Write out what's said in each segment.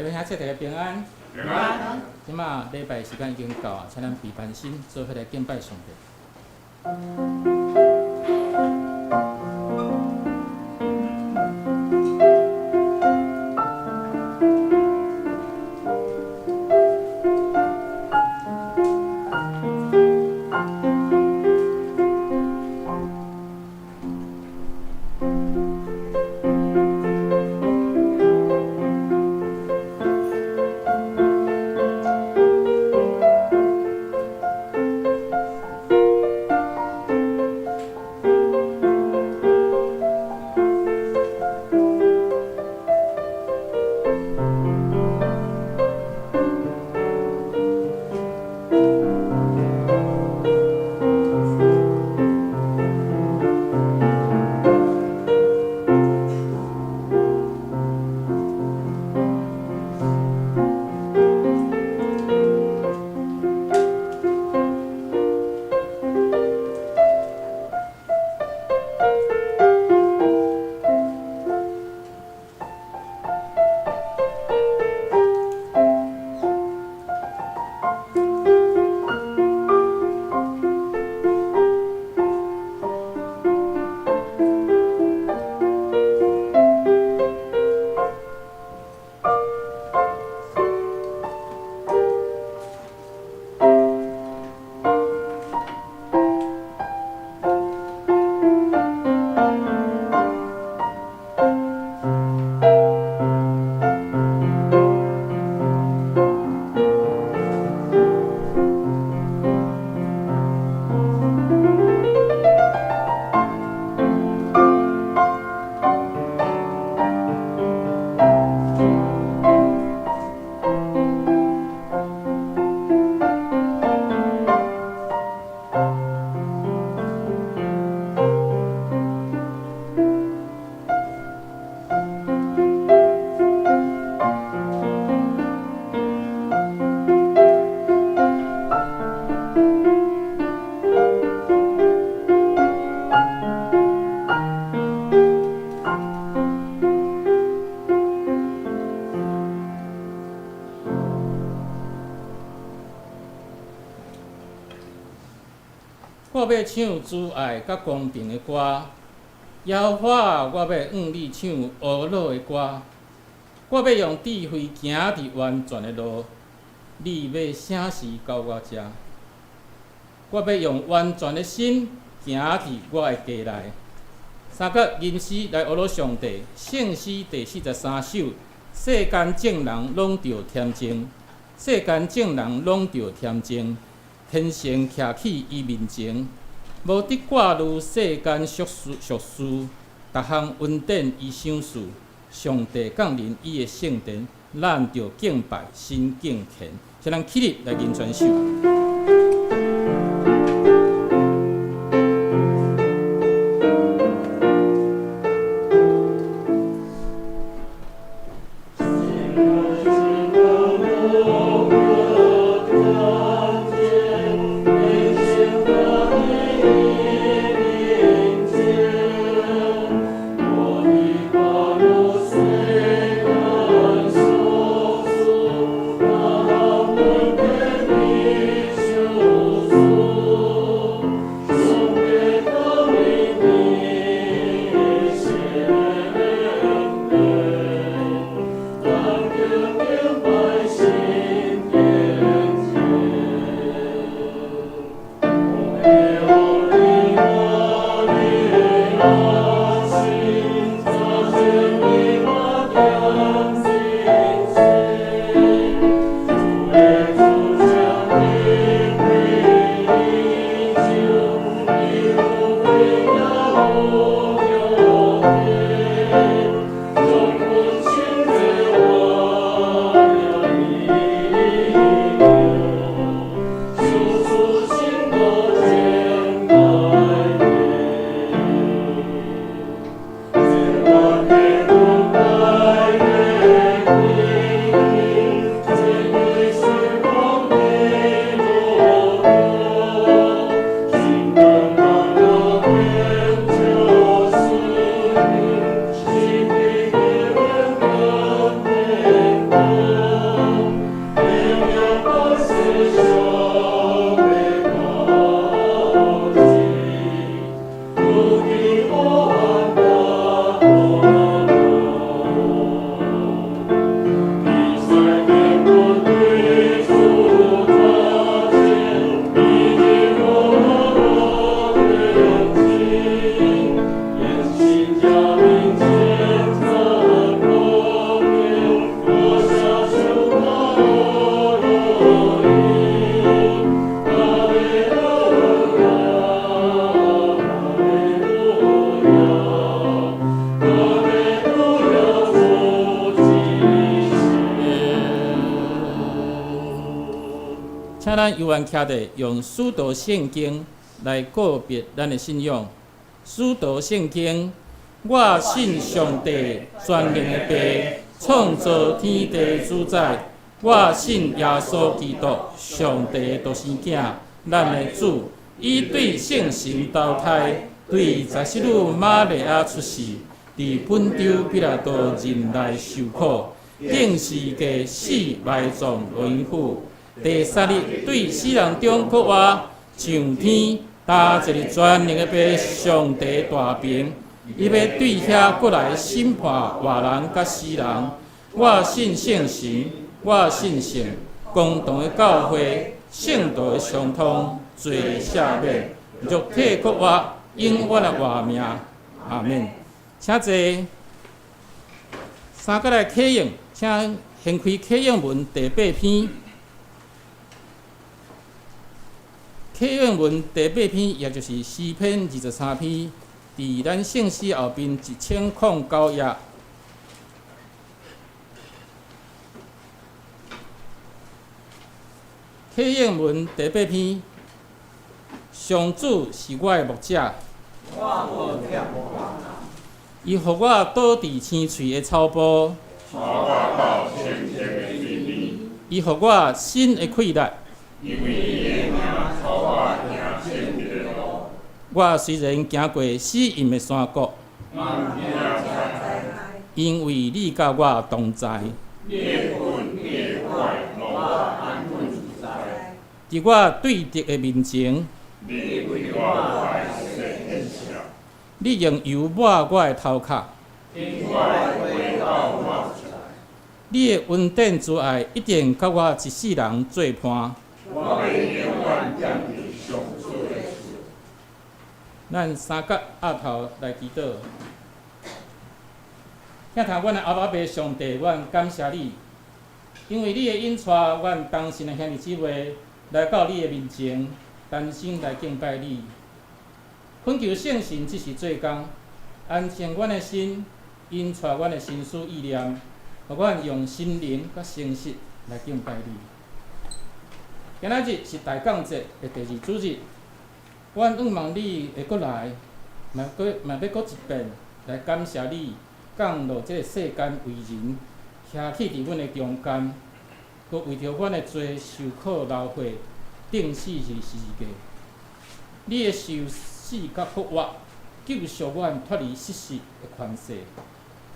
禮拜兄弟大家平安。平安。這馬禮拜時間已經到啊，請咱備盤心，做伙來敬拜上帝。我欲唱慈愛佮公平的歌，耶和華，我欲向你唱呵咾的歌。我欲用智慧行佇完全的路，你欲啥時到我遮？我欲用完全的心行佇我的家內。三角吟詩來呵咾上帝，聖詩第43首，世間眾人攏著恬靜，世間眾人攏著恬靜。天神徛起伊面前，無得掛慮世間俗事俗事，逐項恩典伊賞賜。上帝降臨伊的聖殿，咱著敬拜新敬虔。請咱起立來吟全首。請咱猶原徛佇用使徒聖經來告別咱的信仰。使徒聖經，我信上帝全能的父，創造天地主宰。我信耶穌基督，上帝的獨生囝，咱的主。伊對聖神投胎，對十四女瑪利亞出世，佇本丟彼拉多忍耐受苦，釘十架死埋葬落陰府。第三日對死人中復活，上天，搭坐佇全能的父上帝大爿，伊欲對遐閣來審判活人佮死人。我信聖神，我信聖公同的教會，聖徒的相通，罪赦免，肉體復活，永遠的活命。阿們。請坐。三角來啟應，請掀開啟應文第八篇。啟應文第八篇，也就是詩篇23篇，佇咱聖詩後面1009頁。啟應文第八篇，上主是我的牧者，伊予我倒佇青翠的草埔，伊予我新的氣力。我雖然行過死蔭的山谷，因為你佮我同在。佇我對敵的面前，你用油抹我的頭殼。你的恩典慈愛一定佮我一世人做伴。咱三角壓頭來祈禱。疼痛阮的阿爸父上帝，阮感謝你，因為你的引帶，阮同心的兄弟姊妹來到你的面前，單身來敬拜你。懇求聖神這時做工，安靜阮的心，引帶阮的心思意念，予阮用心靈佮誠實來敬拜你。今仔日是大降節的第二主日。阮向望你會閣來，嘛閣嘛欲閣一遍來感謝你降落這个世間為人，徛起佇阮的中間，閣為著阮的罪受苦流血，釘死佇十字架。你的受死佮復活，救贖阮脫離失死的權勢，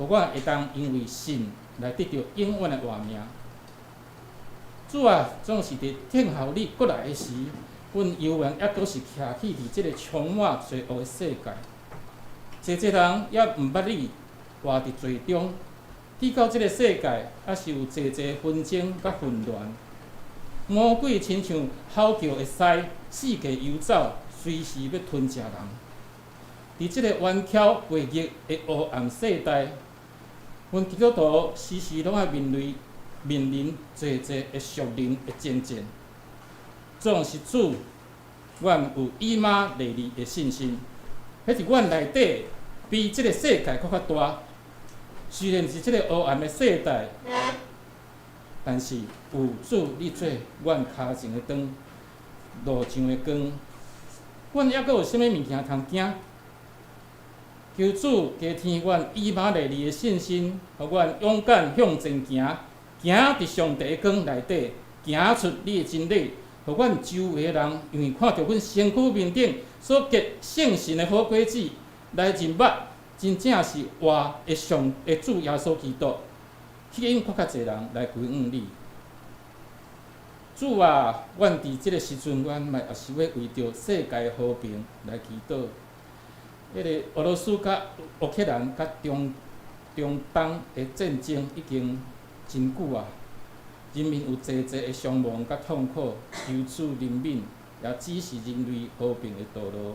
予阮會當因為信來得著永遠的活命。主啊，總是佇等候你閣來的時，阮猶原猶閣是徛起佇這个充滿罪惡的世界，濟濟人猶毋捌你，活佇罪中，直到這个世界，猶是有濟濟紛爭佮混亂。魔鬼親像吼叫的獅，四界遊走，隨時欲吞食人。佇這个彎曲悖逆的黑暗世代，阮基督徒時時攏愛面對面臨濟濟的屬靈的爭戰。總是主，阮有以馬內利的信心，彼佇阮內底比這个世界閣較大。雖然是這个黑暗的世代，但是有主你做阮跤前的燈，路上的光，阮猶閣有啥物物件通驚？求主加添阮以馬內利的信心，予阮勇敢向前行，行佇上帝的光內底，行出你的真理。予阮周圍的人，因為看著阮身軀面頂所結聖神的好果子，來認捌真正是活的上的主耶穌基督，吸引閣較濟人來歸向你。主啊，阮佇這个時陣，阮嘛也是欲為著世界和平來祈禱。彼个俄羅斯佮烏克蘭佮中中東的戰爭已經真久啊。人民有濟濟的傷亡佮痛苦，求主憐憫，也指示人類和平的道路。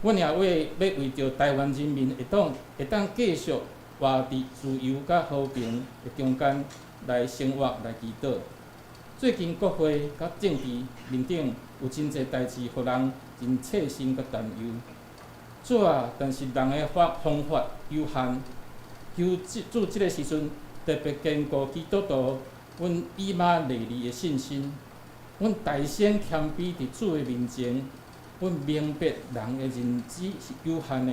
阮也為欲為著台灣人民會當會當繼續活佇自由佮和平的中間來生活來祈禱。最近國會佮政治面頂有真濟代誌，予人真切身佮擔憂。主啊，但是人的法方法有限，求主這个時陣特別堅固基督徒阮以馬內利的信心，阮大聲謙卑佇主的面前，阮明白人的認知是有限的，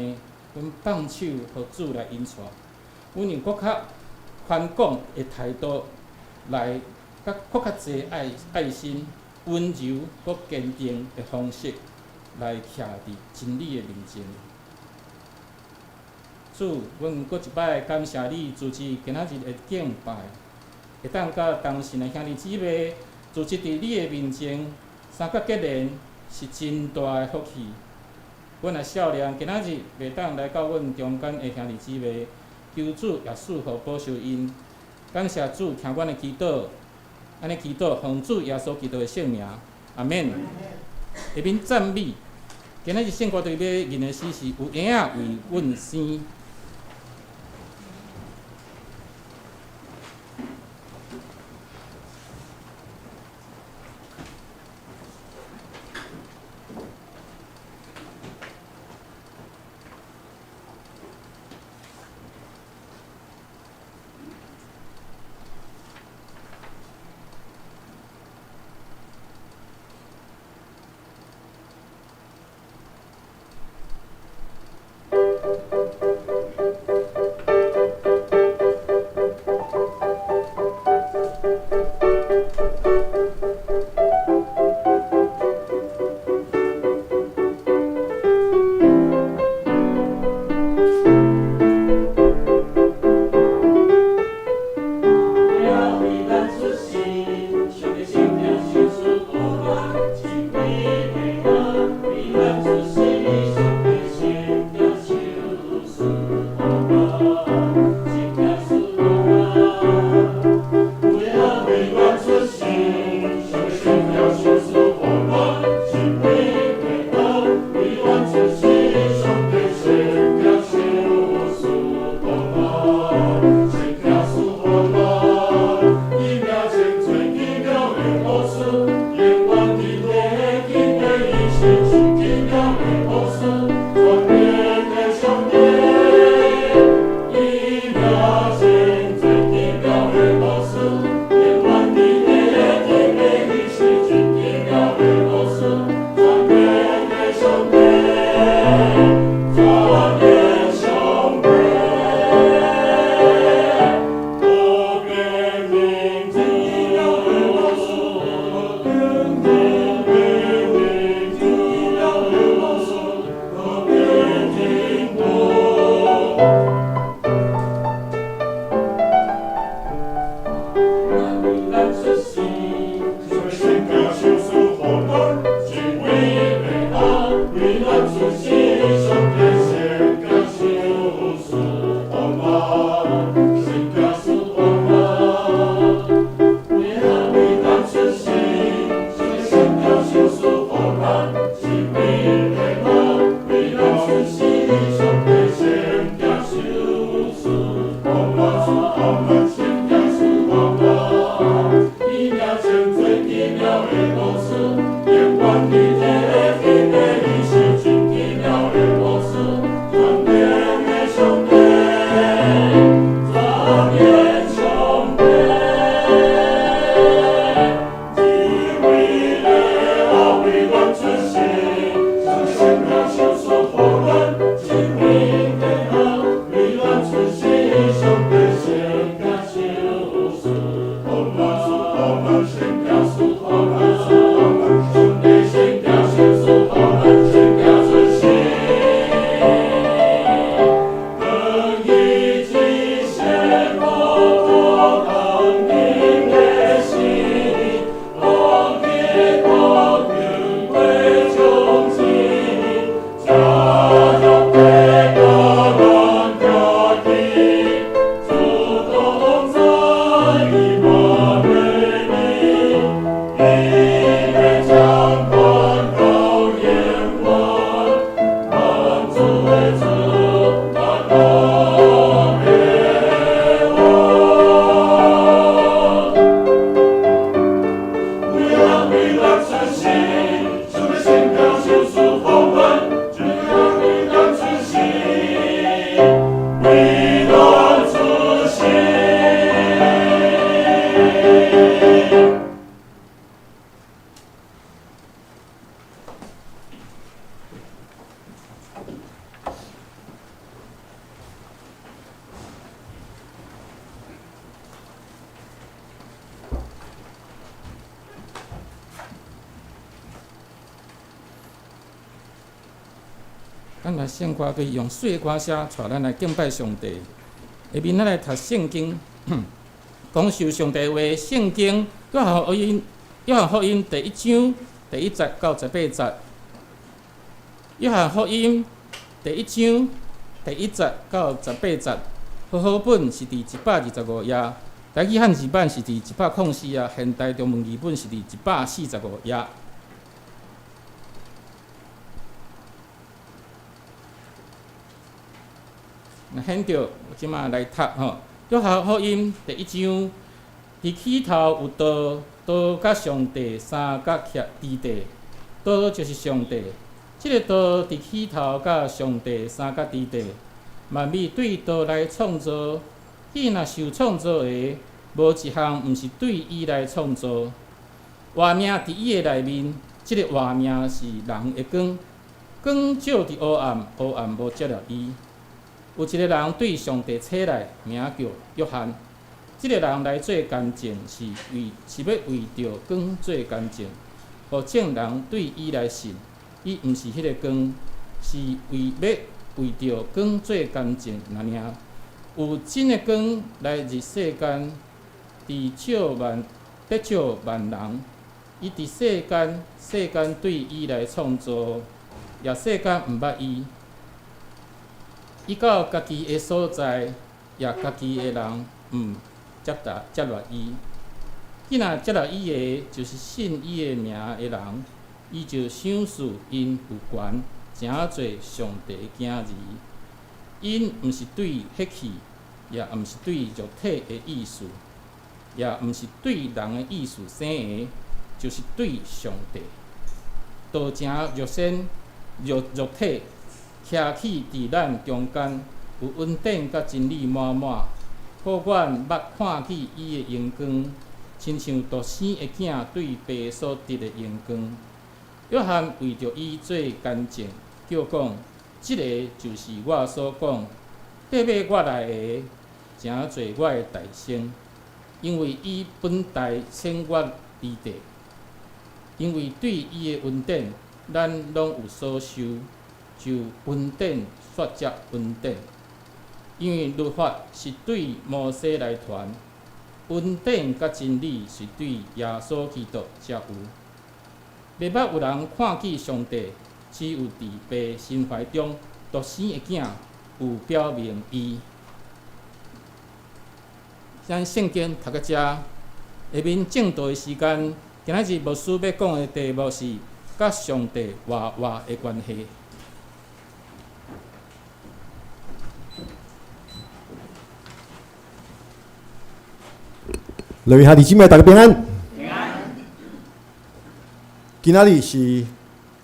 阮放手予主來引帶。阮用閣較寬廣的態度來，佮閣較濟愛愛心、溫柔、閣堅定的方式來徛佇真理的面前。主，阮閣一擺感謝你，組織今仔日的敬拜，會當佮同信的兄弟姊妹組織佇你的面前，相佮結連是真大的福氣。阮也少年今仔日袂當來到阮中間的兄弟姊妹，求主也賜福保守𪜶。感謝主聽阮的祈禱，按呢祈禱奉主耶穌基督的聖名，阿們。下面讚美，今仔日聖歌隊欲吟的詩是有嬰仔為阮生。咱來聖歌隊用媠的歌聲帶咱來敬拜上帝。下面咱來讀聖經，講授上帝話。聖經約翰福音，約翰福音第一章第一節到十八節。約翰福音第一章第一節到十八節，和合本是佇125頁，台語漢字版是佇104頁，現代中文譯本是佇145頁。若現著，我這馬來讀吼，約翰福音第一章，佇起頭有道，道佮上帝相佮徛佇地，道就是上帝。這个道佇起頭佮上帝相佮佇地，萬物對道來創造，伊若受創造的，無一項毋是對伊來創造。活命佇伊的內面，這个活命是人的光，光照佇黑暗，黑暗無接納伊。有一个人對上帝差來，名叫約翰。這个人來做見證，是為是欲為著光做見證，予眾人對伊來信。伊毋是彼个光，是為欲為著光做見證爾爾。有真的光來入世間，佇照萬，欲照萬人。伊佇世間，世間對伊來創造，也世間毋捌伊。伊到家己的所在，也家己的人毋接納接納伊。彼若接納伊的，就是信伊的名的人，伊就賞賜𪜶有權，成做上帝的囝兒。𪜶毋是對血氣，也毋是對肉體的意思，也毋是對人的意思生的，就是對上帝。道成肉身，肉肉體。徛起佇咱中間，有恩典佮真理滿滿。予阮捌看見伊的榮光，親像獨生的囝對爸所得的榮光。約翰為著伊做見證，叫講：這个就是我所講，綴尾我來的，成做我的代先，因為伊本代先我佇地。因為對伊的恩典，咱攏有所受。就恩典煞接恩典，因為律法是對摩西來傳，恩典佮真理是對耶穌基督才有。袂捌有人看見上帝，只有佇父心懷中獨生的囝有表明伊。咱聖經讀到遮，下面證道的時間，今仔日牧師欲講的題目是佮上帝活活的關係。各位兄弟姊妹，大家平安。平安。今仔日是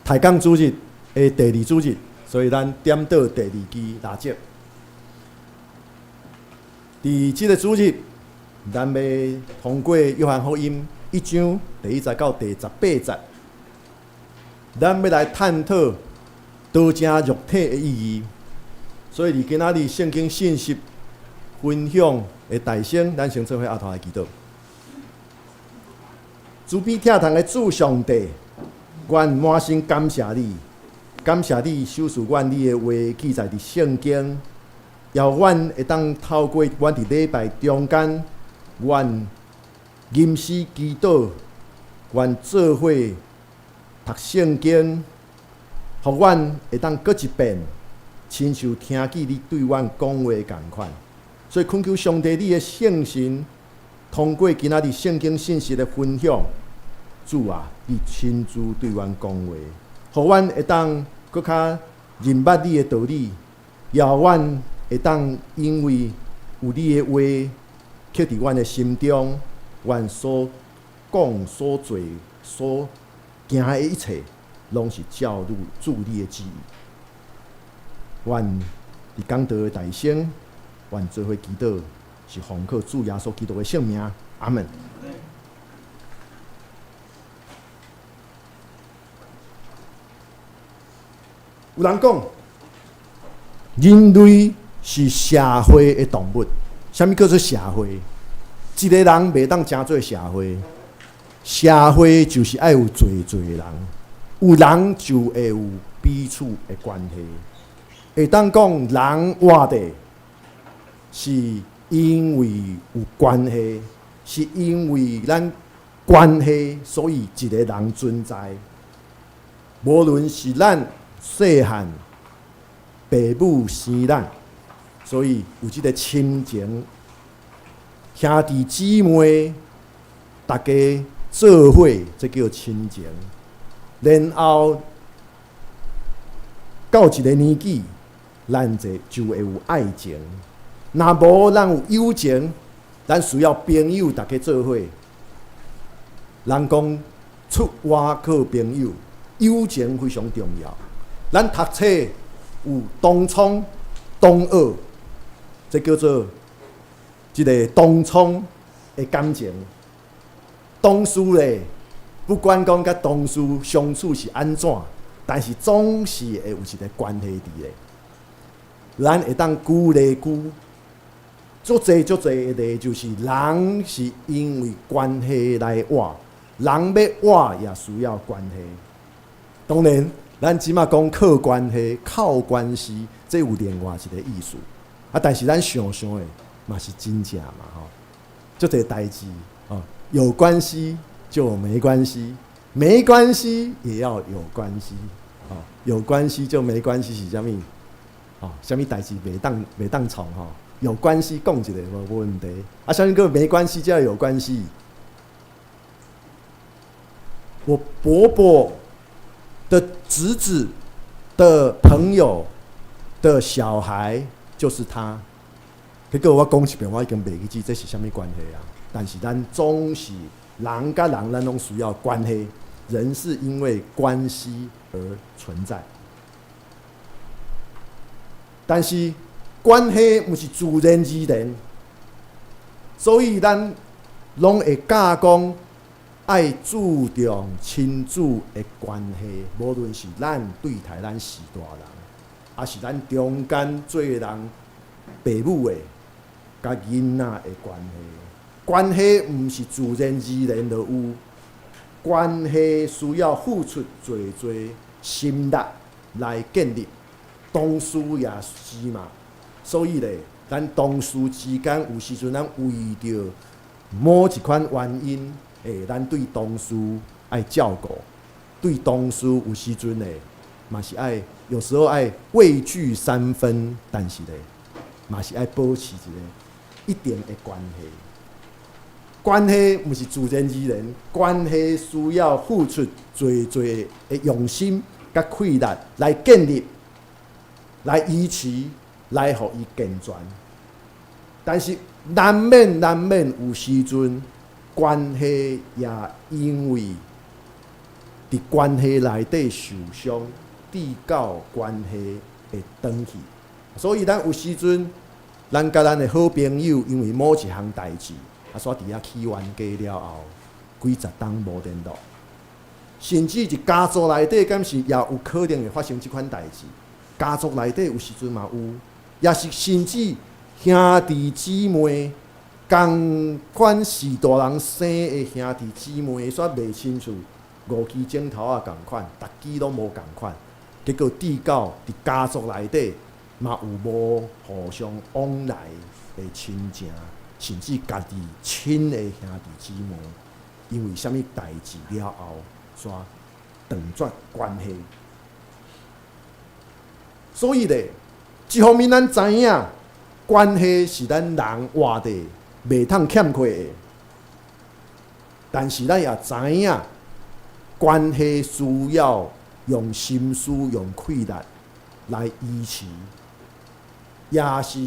抬槓主日的第二主日，所以咱點著第二支蠟燭。佇這个主日，咱欲通過約翰福音一章第一節到第十八節，咱欲來探討道成肉體的意義。所以，佇今仔日聖經信息分享的大先，咱先做伙阿頭來祈禱。慈悲疼痛的主上帝，阮滿心感謝你，感謝你賞賜阮你的話記載佇聖經，予阮會當透過阮佇禮拜中間，阮吟詩祈禱，阮做伙讀聖經，予阮會當閣一遍，親像聽見你對阮講話仝款。所以懇求上帝，你的聖神通過今仔日聖經信息的分享，主啊，你親自對阮講話，予阮會當閣較認捌你的道理，也予阮會當因為有你的話刻佇阮的心中，阮所講、所做、所行的一切，攏是照汝主你的旨意。阮佇講道的大聲，阮做伙祈禱，是奉靠主耶穌基督的聖名，阿門。有人講，人類是社會的動物。啥物叫做社會？一個人袂當成做社會，社會就是愛有濟濟人，有人就會有彼此的關係。會當講人活著是因為有關係，是因為咱關係，所以一個人存在。無論是咱細漢爸母生咱，所以有這個親情，兄弟姊妹，大家做伙，這叫親情。然後到一個年紀，咱就會有愛情。若無咱有友情，咱需要朋友大家做伙。人講出外靠朋友，友情非常重要。咱讀冊有同窗、同學，這叫做這个同窗的感情。同事咧，不管講佮同事相處是按怎，但是總是會有一个關係佇咧。咱會當舉例舉，足濟足濟的例，就是人是因為關係來活，人欲活也需要關係。當然，咱這馬講靠關係、靠關係，這有另外一个意思。啊，但是咱想想的嘛是真正嘛吼，足濟代誌哦，有關係就沒關係，沒關係也要有關係，哦，有關係就沒關係是啥物？哦，啥物代誌袂當創吼？有關係講一个無問題，啊，啥物閣沒關係才要有關係？我伯伯的侄子的朋友的小孩就是他。結果我講一遍，我已經袂記得這是啥物關係啊。但是咱總是人佮人，咱攏需要關係。人是因為關係而存在，但是關係毋是自然而然，所以咱攏會教講愛注重親子的關係，無論是咱對待咱序大人，抑是咱中間做人爸母的佮囡仔的關係。關係毋是自然而然就有，關係需要付出濟濟心力來建立。同事也是嘛，所以咧，咱同事之間有時陣咱為著某一款原因，咱對同事愛照顧，對同事有時陣咧，嘛是愛有時候愛畏懼三分，但是咧，嘛是愛保持一个一定的關係。關係毋是自然而然，關係需要付出濟濟的用心佮氣力來建立、來維持、來予伊健全。但是難免有時陣，關係也因為佇關係內底受傷，致到關係會斷去。所以咱有時陣，咱佮咱的好朋友，因為某一項代誌，啊，煞佇遐起冤家了後，幾十冬無聯絡，甚至佇家族內底，敢是也有可能會發生這款代誌。家族內底有時陣嘛有，也是甚至兄弟姊妹，仝款序大人生的兄弟姊妹，煞袂親像五支指頭仔仝款，逐支攏無仝款，結果致到佇家族內底嘛有無互相往來的親情，甚至家己親的兄弟姊妹，因為啥物代誌了後，煞斷絕關係。所以咧，一方面咱知影關係是咱人活著袂通欠缺的，但是咱也知影關係需要用心思、用氣力來維持，也是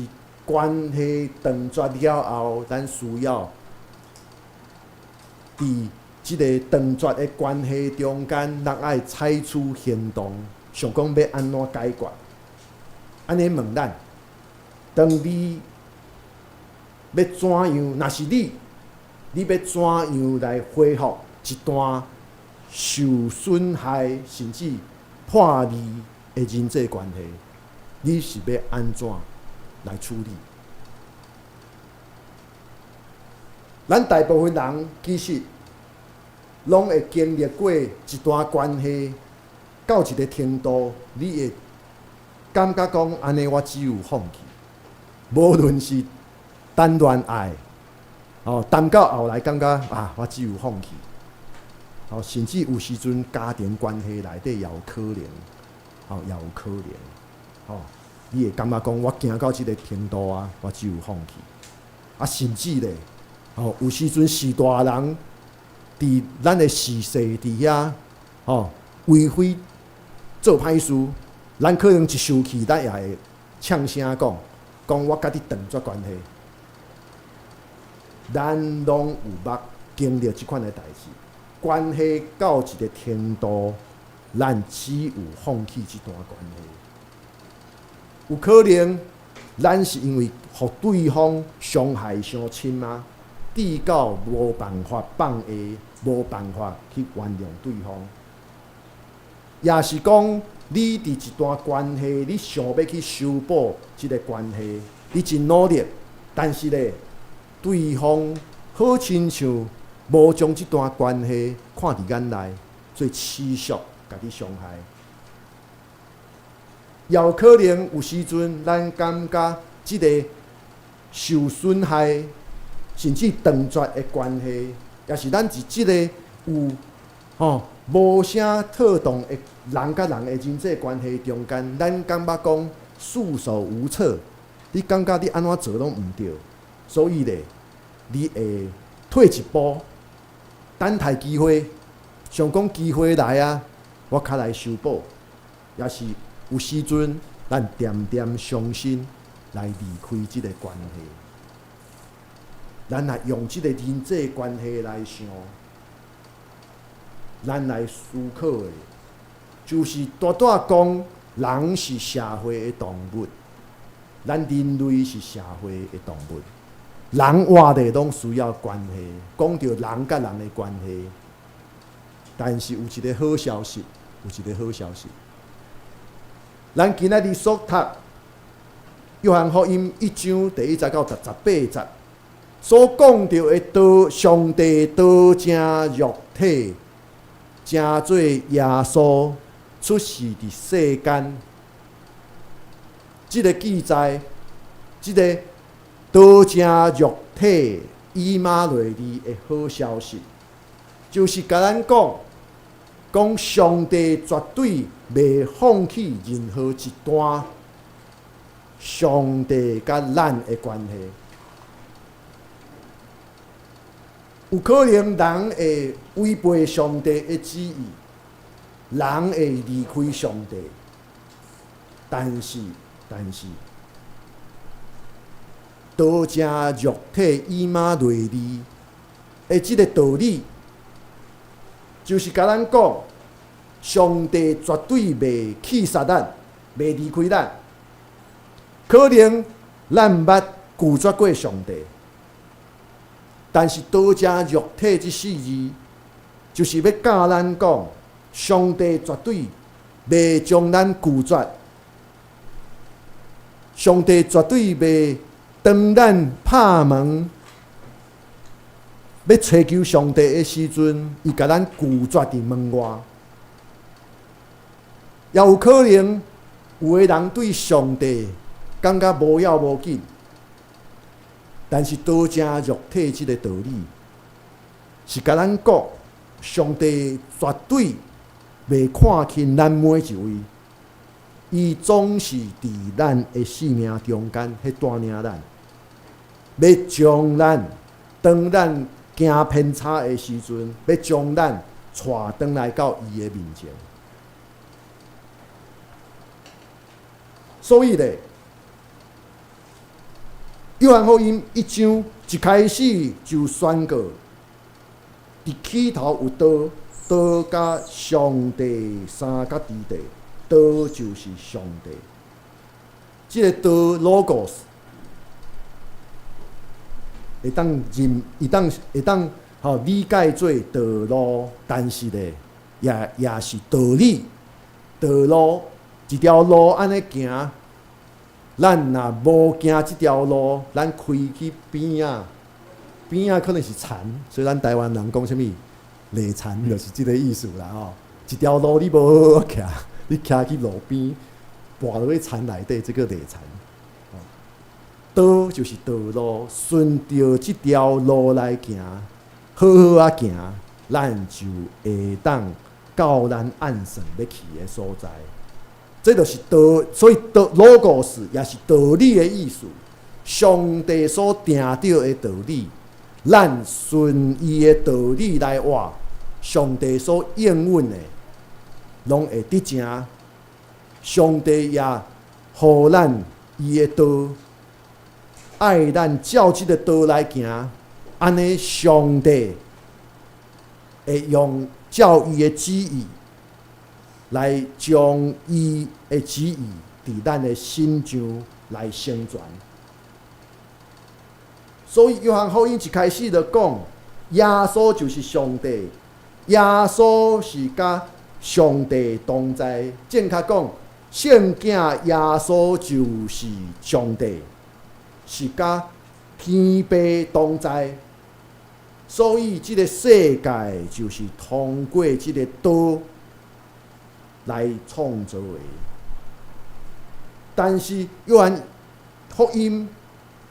關係斷絕了後，咱需要佇這个斷絕的關係中間，咱愛採取行動，想講欲按怎解決。按呢問咱，當你欲怎樣？若是你，你欲怎樣來恢復一段受損害甚至破裂的人際關係？你是欲按怎來處理？咱大部分人其實攏會經歷過一段關係，到一个程度，你會感覺講按呢，我只有放棄。無論是談戀愛，哦，談到後來感覺啊，我只有放棄。哦，甚至有時陣家庭關係內底也有可能，哦，也有可能，哦，你會感覺講我行到這个程度啊，我只有放棄。啊，甚至咧，哦，有時陣是大人佇咱的視線佇遐，哦，為非做歹事，咱可能一生氣，咱也會嗆聲講，講我佮你斷絕關係。咱攏有捌經歷這款的代誌，關係到一个程度，咱只有放棄這段關係。有可能，咱是因為予對方傷害傷深啊，至到無辦法放下，無辦法去原諒對方。也是講，你佇一段關係，你想欲去修補這个關係，你真努力，但是咧，對方好親像無將這段關係看佇眼內，所以持續共你傷害。也有可能有時陣，咱感覺這个受損害，甚至斷絕的關係，也是咱佇這个有吼無啥妥當的人佮人的人際關係中間，咱感覺講束手無策，你感覺你按怎做攏毋對，所以咧，你會退一步，等待機會，想講機會來啊，我較來修補，也是有時陣，咱恬恬傷心來離開這个關係。咱來用這个人際關係來想，咱來思考的，就是拄拄講，人是社會的動物，咱人類是社會的動物，人活咧攏需要關係，講著人佮人的關係。但是有一个好消息，有一个好消息，咱今仔日所讀《約翰福音》一章第一節到第18節所講著的道，上帝道成肉體，成做耶穌出世佇世間。這个記載，這个道成肉體以馬內利的好消息，就是共咱講，講上帝絕對袂放棄任何一段上帝佮咱的關係。有可能人會違背上帝的旨意，人會離開上帝，但是，但是，道成肉體以馬內利的這个道理，就是共咱講，上帝絕對袂棄殺咱，袂離開咱。可能咱毋捌拒絕過上帝，但是道成肉體這四字，就是欲教咱講，上帝絕對袂將咱拒絕，上帝絕對袂當咱拍門欲揣求上帝的時陣，伊共咱拒絕佇門外。也有可能有的人對上帝感覺無要無緊，但是道成肉體這个道理，是共咱講，上帝絕對袂看輕咱每一位，伊總是佇咱的生命中間彼帶領咱，欲將咱當咱行偏差的時陣，欲將咱帶轉來到伊的面前。所以咧，約翰福音一章一開始就宣告：佇起頭有道，道佮上帝相佮佇咧，道就是上帝。這个道 logos 會當認，會當會當吼理解做道路，但是咧，也是道理，道路一條路按呢行。咱若無行這條路，咱開去邊仔，邊仔可能是田，所以咱台灣人講啥物犁田，就是這个意思啦吼。一條路你無好好徛，你徛去路邊，跋落去田內底，這叫犁田。道就是道路，順著這條路來行，好好仔行，咱就會當到咱按算欲去的所在。這就是道，所以道 logos 也是道理的意思。上帝所定著的道理，咱順伊的道理來活，上帝所應允的，攏會得成。上帝也予咱伊的道，愛咱照這个道來行，按呢上帝會用照伊的旨意來將伊的旨意佇咱的身上來成全。所以約翰福音一開始就講，耶穌就是上帝，耶穌是佮上帝同在。正確講，聖囝耶穌就是上帝，是佮天父同在。所以這个世界就是通過這个道來創造的。但是約翰福音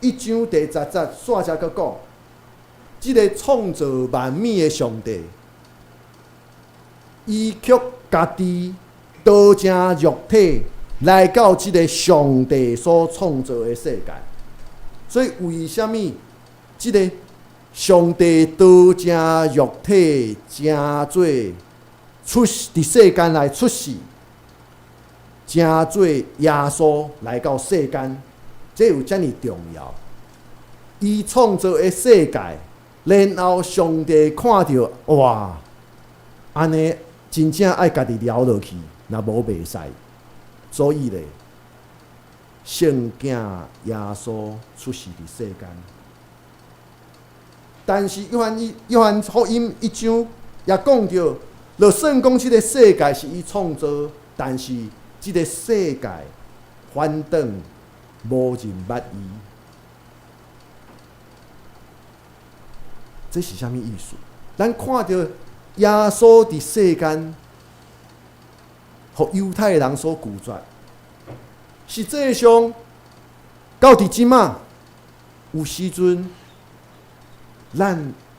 1章第10節，煞才閣講，這个創造萬物的上帝，伊卻家己道成肉體來到這个上帝所創造的世界。所以為啥物這个上帝道成肉體，成做出佇世間來出世，成做耶穌來到世間，這有遮爾重要？伊創造的世界，然後上帝看著，哇，按呢真正愛家己了落去，若無袂使。所以咧，聖囝耶穌出世佇世間。但是約翰福音一章也講著，就算講這个世界是伊創造，但是這个世界反轉無人捌伊。這是啥物意思？咱看著耶穌佇世間，予猶太人所拒絕，實際上到佇這馬有時陣，咱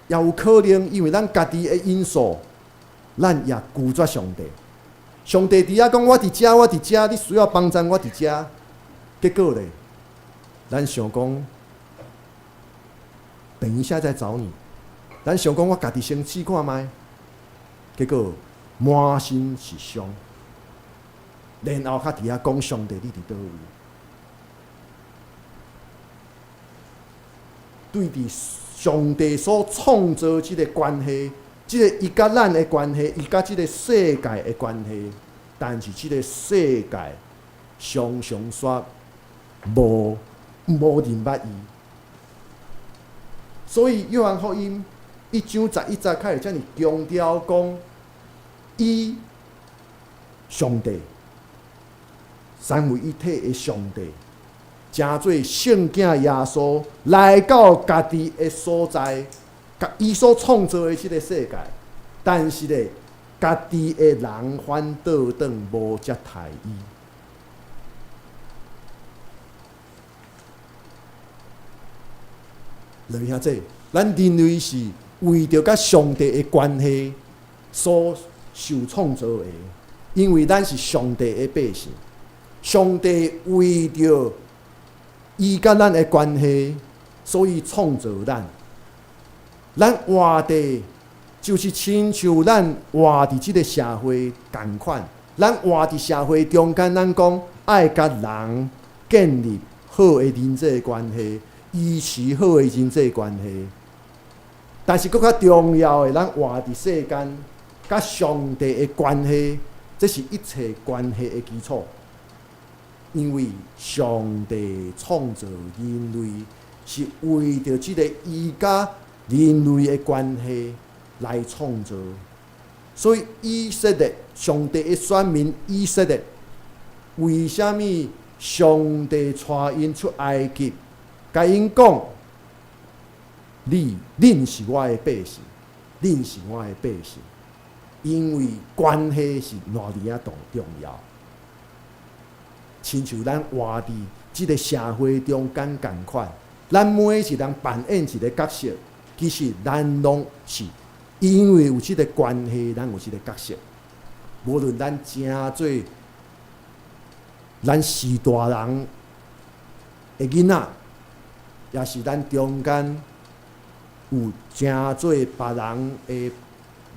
也有可能因為咱家己的因素，咱也拒絕上帝。上帝佇遐講：我佇遮，我佇遮，你需要幫助，我佇遮。結果咧，咱想講，等一下再找你。咱想講，我家己先試看覓，結果滿身是傷，然後閣佇遐講上帝，你佇佗位？對佇上帝所創造這个關係，這个伊佮咱的關係，伊佮這个世界的關係，但是這個世界常常煞無認捌伊，所以約翰福音1章11節開始遮爾強調講，伊上帝三位一體的上帝，成做聖囝耶穌來到家己的所在，伊所創造的這个世界，但是咧，家己的人反倒轉無接待伊。來兄弟，咱人類是為著佮上帝的關係所受創造的，因為咱是上帝的百姓。上帝為著伊佮咱的關係，所以創造咱。咱活佇就是親像咱活佇這个社會仝款，咱活佇社會中間，咱講愛佮人建立好的人際關係，維持好的人際關係。但是閣較重要的，咱活佇世間，佮上帝的關係，這是一切關係的基礎。因為上帝創造人類，是為著這个伊佮人類的關係來創造。所以以色列，上帝的選民以色列，為啥物上帝帶𪜶出埃及，共𪜶講，你恁是我的百姓，恁是我的百姓，因為關係是偌爾仔重要。親親像咱活佇這个社會中間仝款，咱每一人扮演一个角色，其實咱攏是因為有這个關係，咱有這个角色。無論咱成做咱是大人的囡仔，抑是咱中間有成做別人的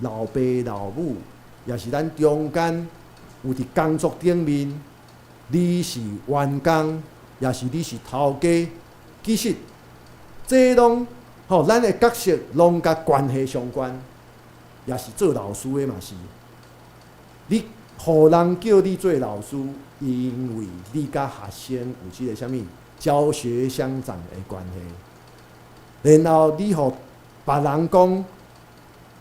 老爸老母，抑是咱中間有佇工作頂面，你是員工，抑是你是頭家，其實這攏吼，咱的角色攏佮關係相關，抑是做老師的嘛是。你予人叫你做老師，因為你佮學生有這个啥物教學相長的關係。然後你予別人講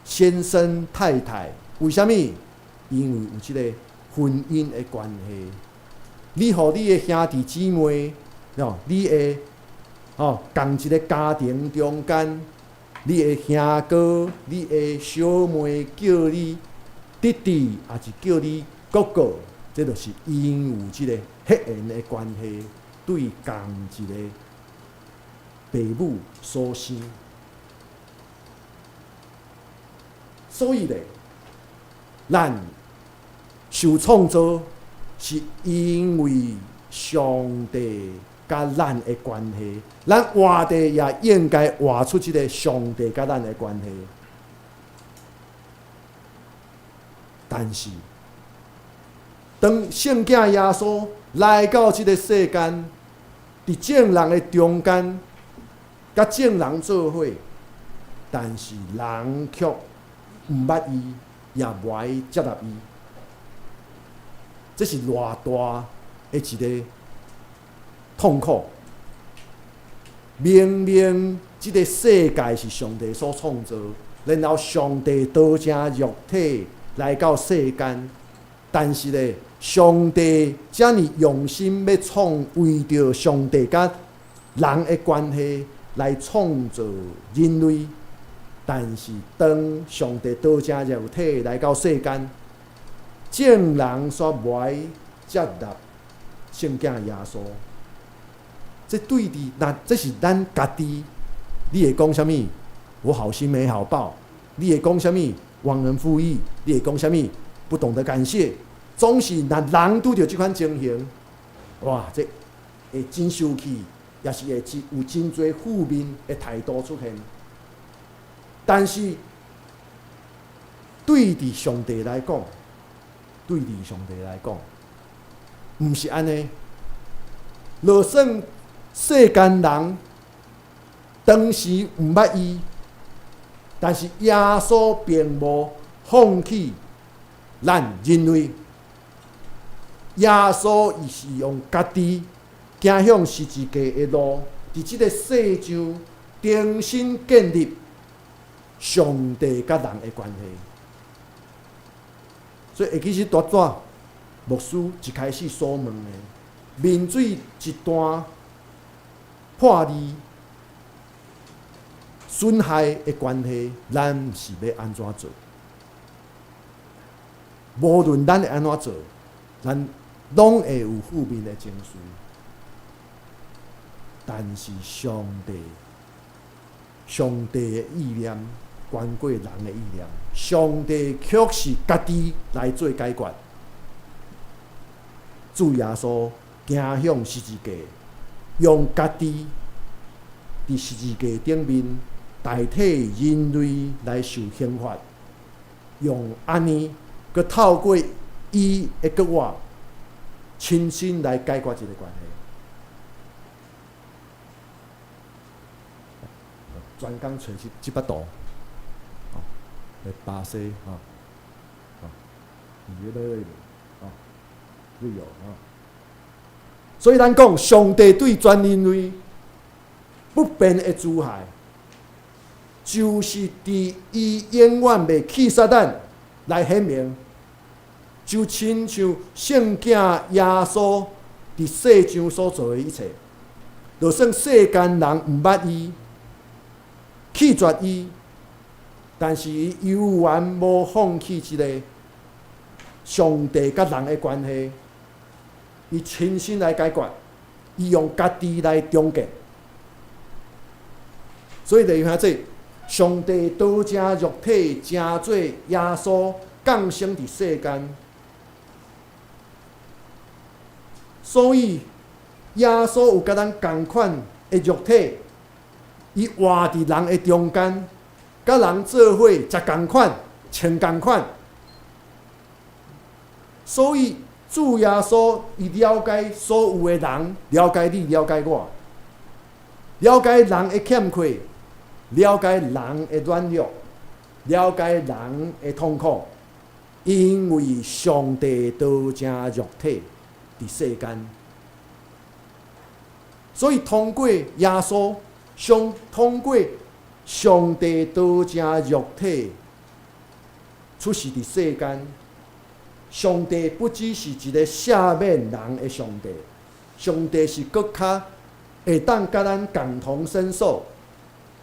先生太太，為啥物？因為有這个婚姻的關係。你予你的兄弟姊妹，哦，你的哦，仝一个家庭中間，你的兄哥、你的小妹叫你弟弟，抑是叫你哥哥，這就是因有這个血緣的關係，對仝一个爸母所生。所以咧，咱受創造是因為上帝佮咱的關係，咱活佇也應該活出這个上帝佮咱的關係。但是，當聖子耶穌來到這个世間，佇眾人的中間，佮眾人做伙，但是人卻毋捌伊，也無愛接納伊。這是偌大的一个痛苦。明明這个世界是上帝所創造，然後上帝道成肉體來到世間，但是咧，上帝遮爾用心欲創，為著上帝佮人的關係來創造人類，但是當上帝道成肉體來到世間，眾人煞無愛接納聖子耶穌。這對佇那，這是咱家己。你會講啥物？我好心沒好報。你會講啥物？忘恩負義。你會講啥物？不懂得感謝。總是若人拄著這款情形，哇！這會真生氣，抑是會真有真濟負面的態度出現。但是對佇上帝來講，對佇上帝來講，毋是按呢。就算世間人當時毋捌伊，但是耶穌並無放棄咱人類。耶穌伊是用家己行向十字架的路，佇這个世上重新建立上帝佮人的關係。所以會記是大紙牧師一開始所問的，面對一段破裂、損害的關係，咱是欲按怎做？無論咱會按怎做，咱攏會有負面的情緒。但是上帝，上帝的意念懸過人的意念，上帝卻是家己來做解決。主耶穌行向十字架，用家己佇十字架頂面代替人類來受刑罰，用按呢，閣透過伊的閣我親身來解決這个關係。專工揣這這幅圖，哦，巴西，吼，哦，佇咧咧，哦，旅遊，吼。所以咱講，上帝對全人類不變的慈愛，就是佇伊永遠袂棄殺咱來顯明，就親像聖子耶穌佇世上所做的一切，就算世間人毋捌伊，棄絕伊，但是伊猶原無放棄這个上帝佮人的關係。伊親身來解決，伊用家己來終結。所以弟兄姊，上帝道成肉體，成做耶穌降生佇世間。所以耶穌有佮咱仝款的肉體，伊活佇人的中間，佮人做伙食仝款，穿仝款。所以主耶穌伊了解所有的人，了解你，了解我，了解人的欠缺，了解人的軟弱，了解人的痛苦，因為上帝道成肉體佇世間，所以通過耶穌，通過上帝道成肉體出世佇世間，上帝不只是一個赦免人的上帝，上帝是閣較會當佮咱感同身受，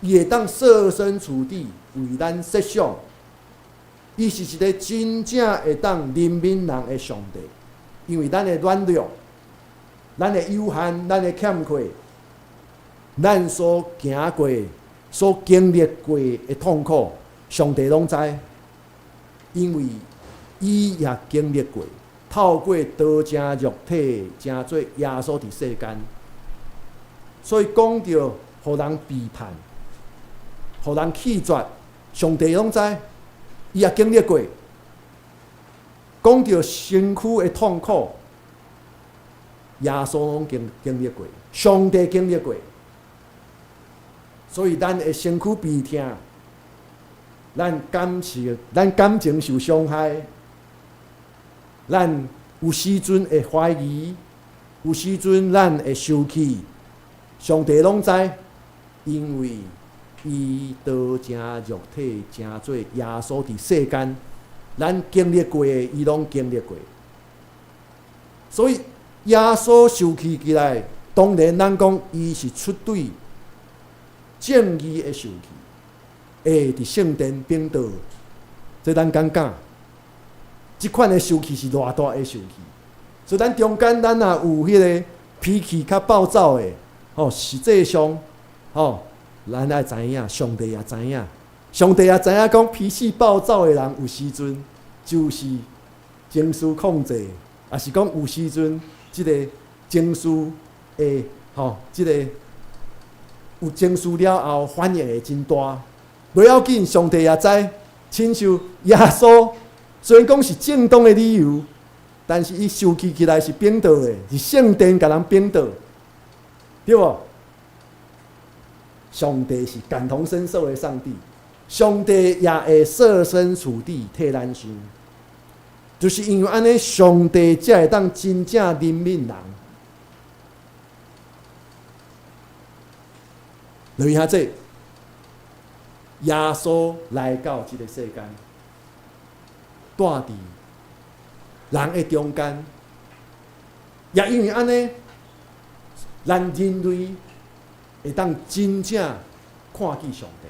伊會當設身處地為咱設想，伊是一個真正會當憐憫人的上帝，因為咱的軟弱、咱的有限、咱的欠缺、咱所行過、所經歷過的痛苦，上帝攏知，因為伊也經歷過，透過道成肉體，成做耶穌佇世間，所以講著予人背叛，予人棄絕，上帝攏知，伊也經歷過。講著身軀的痛苦，耶穌攏經歷過，上帝經歷過，所以咱的身軀病痛，咱感受，咱感情受傷害，咱有時陣會懷疑，有時陣咱會生氣，上帝攏知，因為伊道成肉體，成做耶穌佇世間，咱經歷過的，伊攏經歷過。所以耶穌受氣起來，當然咱講伊是出對正義的受氣，會佇聖殿爿倒，這咱感覺，這款的受氣是偌大的受氣。所以咱中間咱若有彼個脾氣較暴躁的，吼，實際上，吼，咱愛知影，上帝也知影，上帝也知影講脾氣暴躁的人有時陣就是情緒控制，抑是講有時陣這个情緒會，吼，這个有情緒了後反應會真大。無要緊，上帝也知，親像耶穌雖然講是正當的理由，但是伊受氣起來是爿倒的，是聖殿共人爿倒，對無？上帝是感同身受的上帝，上帝也會設身處地替咱想，就是因為按呢，上帝才會當真正憐憫人。落去遐這，耶穌來到這个世間，蹛佇人的中間，也因為按呢，咱人類會當真正看見上帝。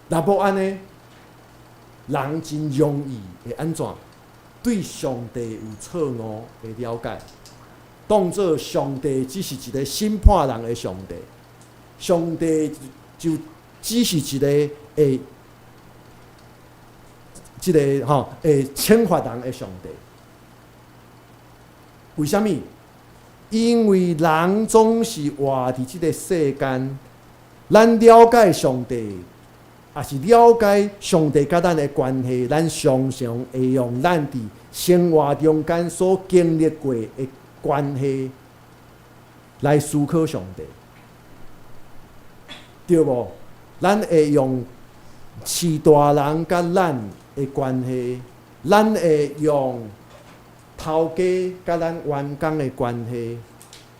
若無按呢，人真容易會按怎對上帝有錯誤的了解，當做上帝只是一個審判人的上帝，上帝就只是一個會這个吼會懲罰人的上帝。為啥物？因為人總是活佇這个世間，咱了解上帝，抑是了解上帝佮咱的關係，咱常常會用咱佇生活中間所經歷過的關係來思考上帝，對無？咱會用飼大人佮咱的關係，咱會用頭家佮咱員工的關係，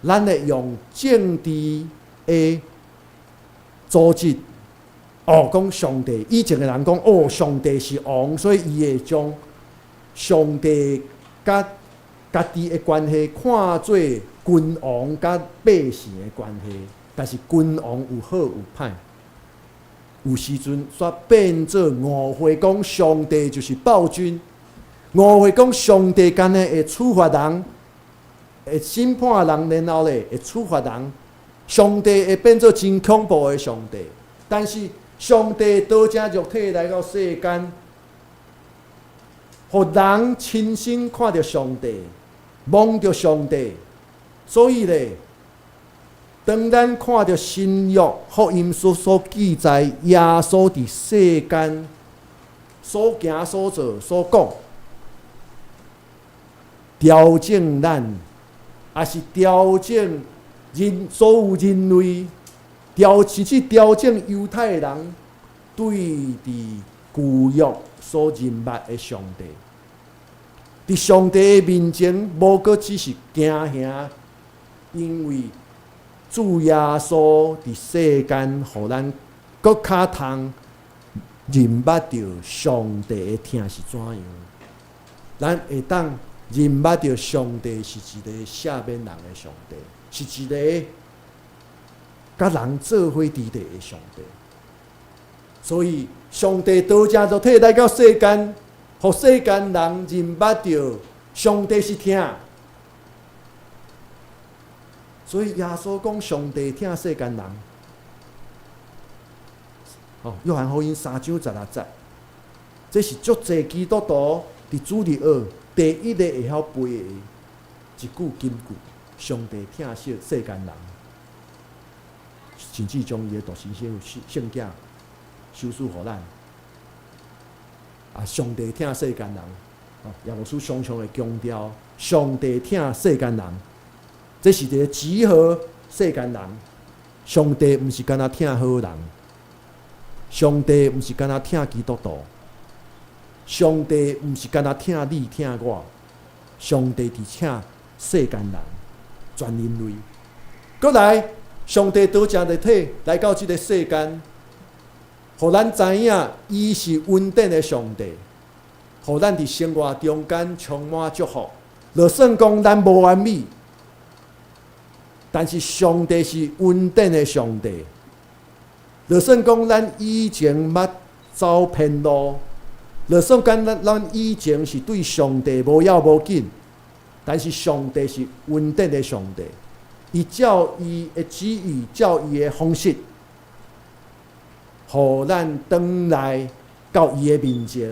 咱會用政治的組織。哦，講上帝，以前的人講，哦，上帝是王，所以伊會將上帝佮家己的關係看做君王佮百姓的關係。但是君王有好有歹，有時陣煞變做誤會，講上帝就是暴君，誤會講上帝干焦會處罰人，會審判人，然後咧會處罰人。上帝會變做真恐怖的上帝，但是上帝道成肉體來到世間，予人親身看著上帝，摸著上帝。所以咧，當咱看著新約福音書所記載耶穌佇世間所行所做所講，調整咱，也是調整人所有人類，甚至調整猶太人對佇舊約所認捌的上帝。佇上帝的面前，無閣只是驚嚇，因為主耶穌佇世間，予咱閣較通認捌著上帝的疼是怎樣。咱會當認捌著上帝是一个赦免人的上帝，是一个佮人做伙佇咧的上帝。所以，上帝道成肉體來到世間，予世間人認捌著上帝是疼。所以耶穌講上帝疼世間人。哦，約翰福音3章16節，這是足濟基督徒佇主日學第一个會曉背的一句金句：上帝疼惜世間人，甚至將伊的獨生聖子賞賜予咱。啊，上帝疼世間人，哦，耶穌常常會強調上帝疼世間人，這是一个集合世間人。上帝毋是干焦疼好人，上帝毋是干焦疼基督徒，上帝毋是干焦疼你疼我，上帝佇疼世間人，全人類。閣來，上帝道成肉體來到這个世間，予咱知影伊是恩典的上帝，予咱佇生活中間充滿祝福。就算講咱無完美，但是上帝是恩典的上帝。就算講咱以前捌走偏路，就算講咱以前是對上帝無要無緊，但是上帝是恩典的上帝，伊照伊的旨意，照伊的方式，予咱轉來到伊的面前，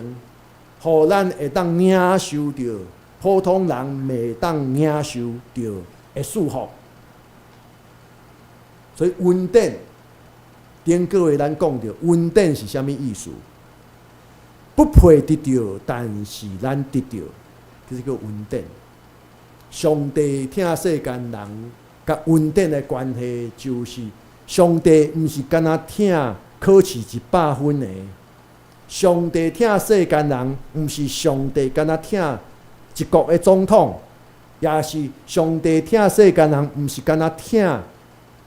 予咱會當領受著普通人袂當領受著的祝福。所以恩典，頂個月咱講著恩典是啥物意思？不配得著，但是咱得著，這是叫恩典。上帝疼世間人，佮恩典的關係，就是上帝毋是干焦疼考試100分的。上帝疼世間人，毋是上帝干焦疼一國的總統，也是上帝疼世間人，毋是干焦疼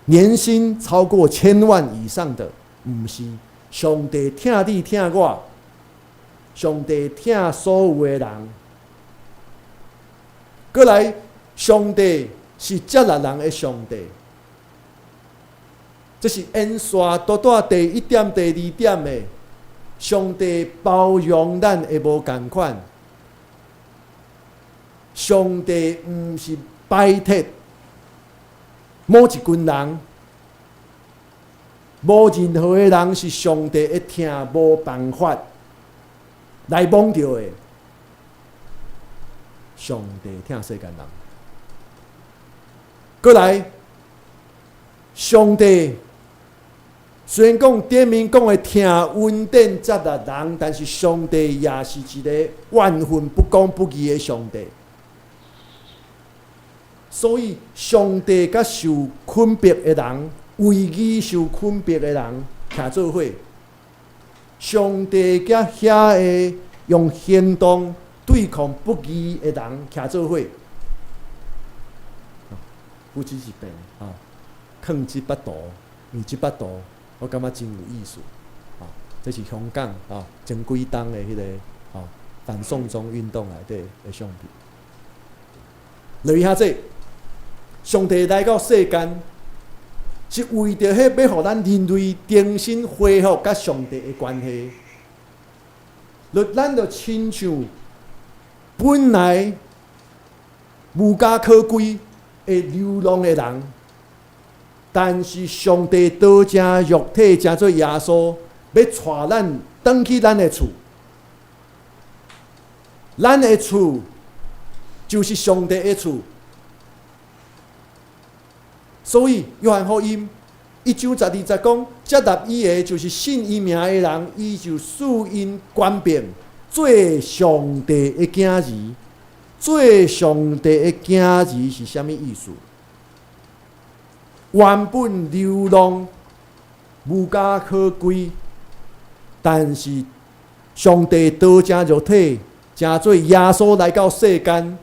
年薪超過千萬以上的，毋是。上帝疼你疼我，上帝疼所有的人。閣來，上帝是接納人的上帝，這是延續拄拄第一點、第二點的。上帝包容咱的無仝款，上帝毋是排斥某一群人，無任何的人是上帝的疼無辦法來摸著的。上帝疼世間人，閣來，上帝雖然講頂面講的疼恩典接納人，但是上帝也是一个萬分不公不義的上帝。所以，上帝佮受捆縛的人，為義受捆縛的人，徛做伙。上帝佮遐个用行動對抗不義的人徛做伙。不只是變啊，囥這幅圖，因為這幅圖，我感覺真有意思。啊，這是香港啊，前幾冬的彼个啊反送中運動內底的相片。留意下這，上帝來到世間，是為著彼欲予咱人類重新恢復佮上帝的關係。若咱就親像本來無家可歸的流浪的人，但是上帝道成肉體，成做耶穌，欲帶咱轉去咱的厝。咱的厝就是上帝的厝。所以約翰福音1章12節講，接納伊的，就是信伊名的人，伊就賜𪜶權柄做上帝的囝兒。做上帝的囝兒是啥物意思？原本流浪無家可歸，但是上帝道成肉體，成做耶穌來到世間，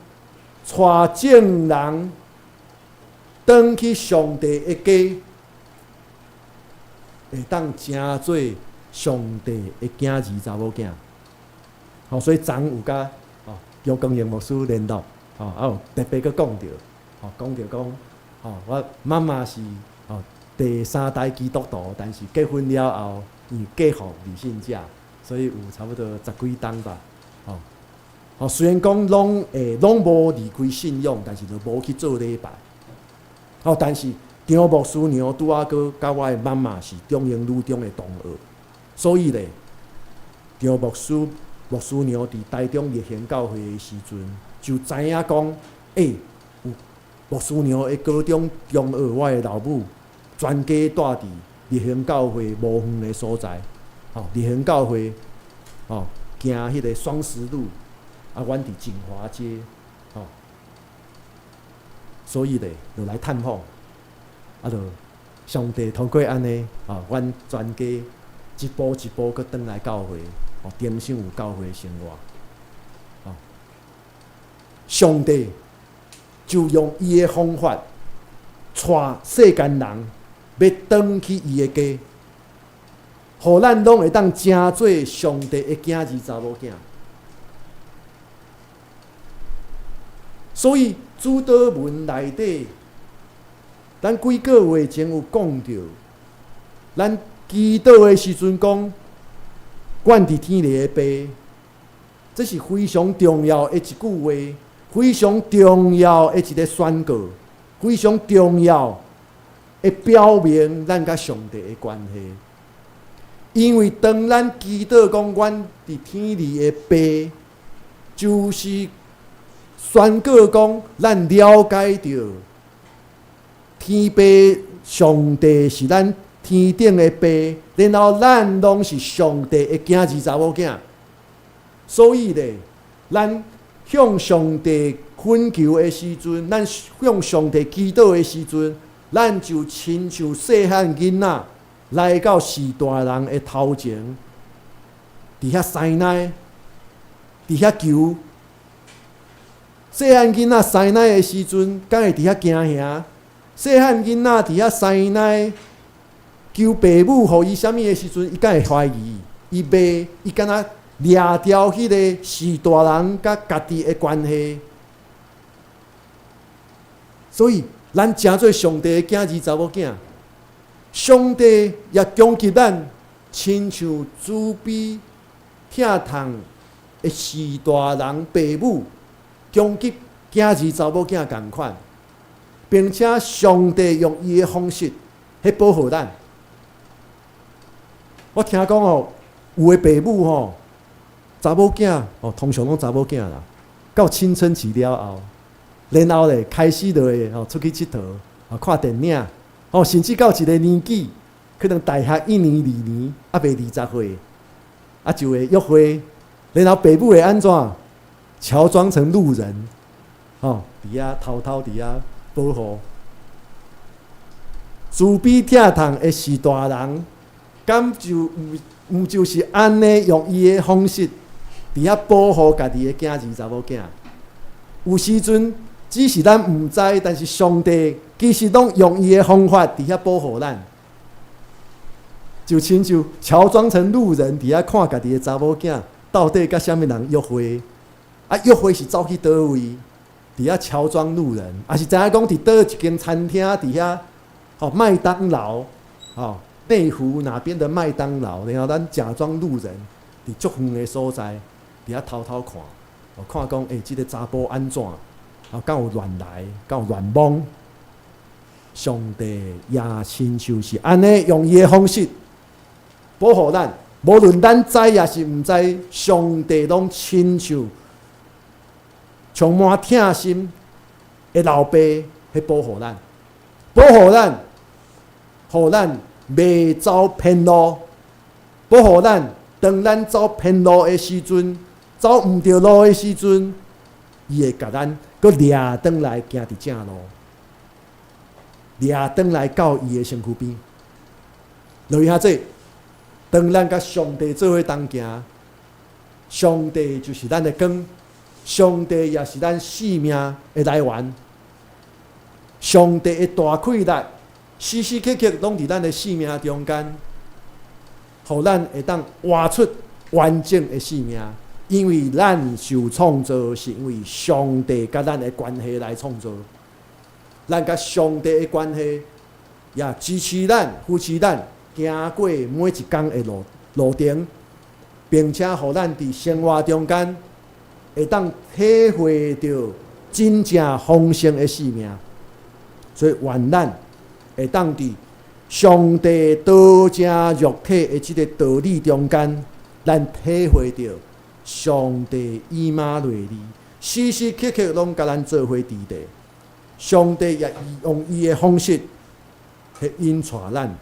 帶眾人轉去上帝的家，會當成做上帝的囝兒查某囝。吼，所以昨有佮張光榮牧師聯絡，吼，啊有特別閣講著，吼，講著講，吼，我媽媽是第三代基督徒，但是結婚了後，因為隔父離信者，所以有差不多十幾冬吧，吼，吼，雖然講攏無離開信仰，但是就無去做禮拜，吼，但是張牧師娘拄仔閣佮我的媽媽是中英女中的同學，所以咧，張牧師牧師娘佇台中日行教會的時陣，就知影講，欸，有牧師娘的高中同學，我的老母，全家蹛佇日行教會無遠的所在，吼，日行教會，吼，行彼个雙十路，啊，阮佇錦華街，吼，所以咧，就來探訪，啊，就上帝通過按呢，吼，阮全家一步一步閣轉來教會。重新有教會生活，哦，上帝就用伊的方法，帶世間人欲轉去伊的家，予咱攏會當成做上帝的囝兒查某囝。所以主禱文內底，咱幾個月前有講著，咱祈禱的時陣講，阮佇天裡的爸，這是非常重要的一句話，非常重要的一个宣告，非常重要的表明咱佮上帝的關係。因為當咱祈禱講阮佇天裡的爸，就是宣告講咱了解著天父上帝是咱天頂的爸，然後咱攏是上帝的囝兒查某囝，所以咧，咱向上帝懇求的時陣，咱向上帝祈禱的時陣，咱就親像細漢囡仔來到序大人的頭前，佇遐師奶，佇遐求。細漢囡仔師奶的時陣，敢會佇遐驚嚇？細漢囡仔佇遐師奶，求爸母予伊啥物的時陣，伊敢會懷疑？伊袂，伊敢若掠牢彼个序大人佮家己的關係。所以，咱成做上帝的囝兒查某囝，上帝也供給咱，親像慈悲疼痛的序大人爸母，供給囝兒查某囝仝款，並且上帝用伊的方式去保護咱。我聽講吼，有的爸母吼，查某囝哦，通常攏查某囝啦，到青春期了後，然後咧開始就會吼出去𨑨迌，哦看電影，哦甚至到一個年紀，可能大學一年、二年，猶未20歲，啊就會約會，然後爸母會按怎？喬裝成路人，吼，佇遐偷偷佇遐保護，慈悲疼痛的序大人。敢就毋毋就是按呢用伊的方式，佇遐保護家己的囝兒查某囝。有時陣只是咱毋知，但是上帝其實攏用伊的方法佇遐保護咱。就親像喬裝成路人佇遐看家己的查某囝到底佮啥物人約會，啊約會是走去佗位，佇遐喬裝路人，抑是知影講佇佗一間餐廳佇遐，吼麥當勞，吼。內湖那邊的麥當勞，然後咱假裝路人，佇足遠的所在，佇遐偷偷看。看講，欸，這个查埔按怎？啊，敢有亂來，敢有亂摸？上帝也親像是按呢，用伊的方式保護咱。無論咱知抑是毋知，上帝攏親像充滿疼心的老爸去保護咱，保護咱，予咱袂走偏路，保護咱。當咱走偏路的時陣，走毋著路的時陣，伊會共咱閣掠轉來行佇正路，掠轉來到伊的身軀邊。落去遐濟，當咱佮上帝做伙同行，上帝就是咱的光，上帝也是咱生命的來源。上帝的大氣力，時時刻刻攏佇咱的生命中間，予咱會當活出完整的生命。因為咱受創造，是因為上帝佮咱的關係來創造。咱佮上帝的關係，也支持咱、扶持咱行過每一工的路程，並且予咱佇生活中間會當體會著真正豐盛的生命。所以，願咱會當佇上帝道成肉體的這个道理中間，咱體會著上帝以馬內利，時時刻刻攏共咱做伙佇咧。上帝也用伊的方式去引帶咱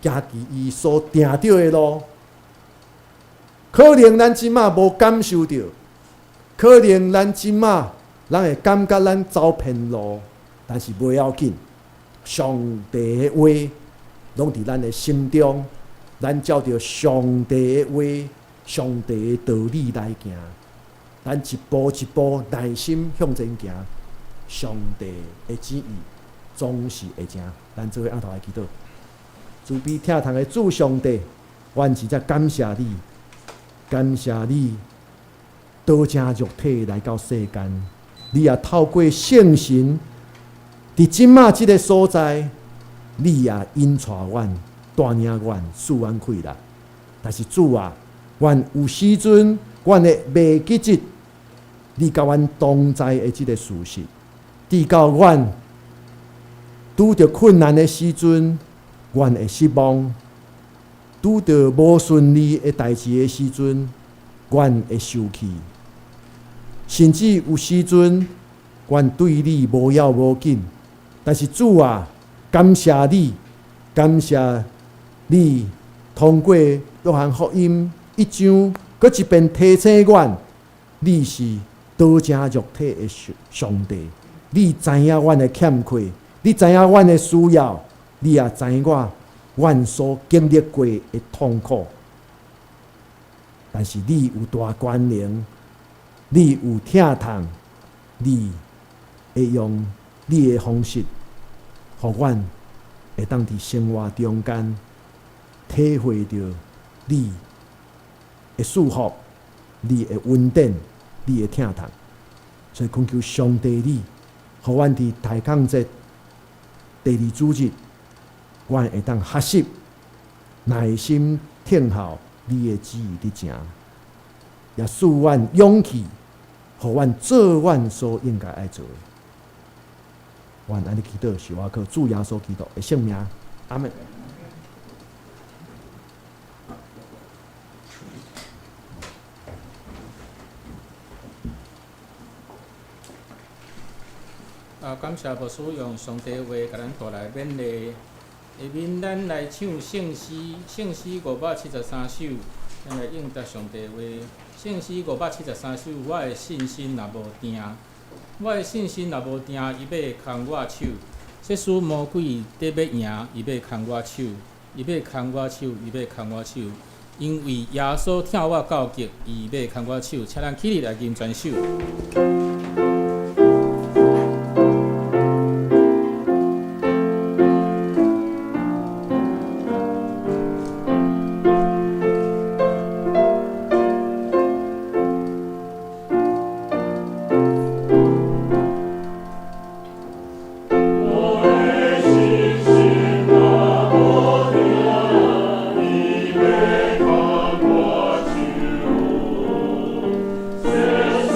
行佇伊所定著的路。可能咱這馬無感受著，可能咱這馬咱會感覺咱走偏路，但是袂要緊。上帝的話攏佇咱的心中，咱照著上帝的話、上帝的道理來行，咱一步一步耐心向前行，上帝的旨意總是會成。咱做伙徬頭來祈禱，慈悲疼痛的主上帝，阮真正感謝你，感謝你道成肉體來到世間，你也透過聖神，佇這馬這个所在，你也引帶阮、帶領阮、賜阮氣力。但是主啊，阮有時陣，阮會袂記得你佮阮同在的這个事實，直到阮拄著困難的時陣，阮會失望；拄著無順利的代誌的時陣，阮會受氣；甚至有時陣，阮對你無要無緊。但是主啊，感謝你，感謝你通過約翰福音一章，閣一遍提醒阮，你是道成肉體的上帝，你知影阮的欠缺，你知影阮的需要，你也知影阮所經歷過的痛苦。但是你有大權能，你有疼痛，你會用你的方式，予阮會當佇生活中間體會著你的祝福、你的恩典、你的疼痛。所以懇求上帝你，予阮佇大空節第二主日，阮會當學習耐心聽候你的旨意佇成，也賜阮勇氣，予阮做阮所應該愛做的。阮按呢祈禱，是我靠主耶穌基督的聖名，阿們。啊，感謝牧師用上帝話共咱帶來勉勵。下面咱來唱聖詩，聖詩573首，咱來應答上帝話。聖詩573首，我的信心若無定，我的信心若無定，伊欲牽我手。即使魔鬼佇欲贏，伊欲牽我手，伊欲牽我手，伊欲牽我手。因為耶穌疼我到極，伊欲牽我手，請咱起立來吟全首。我的信心若無定，伊欲牽我手。世事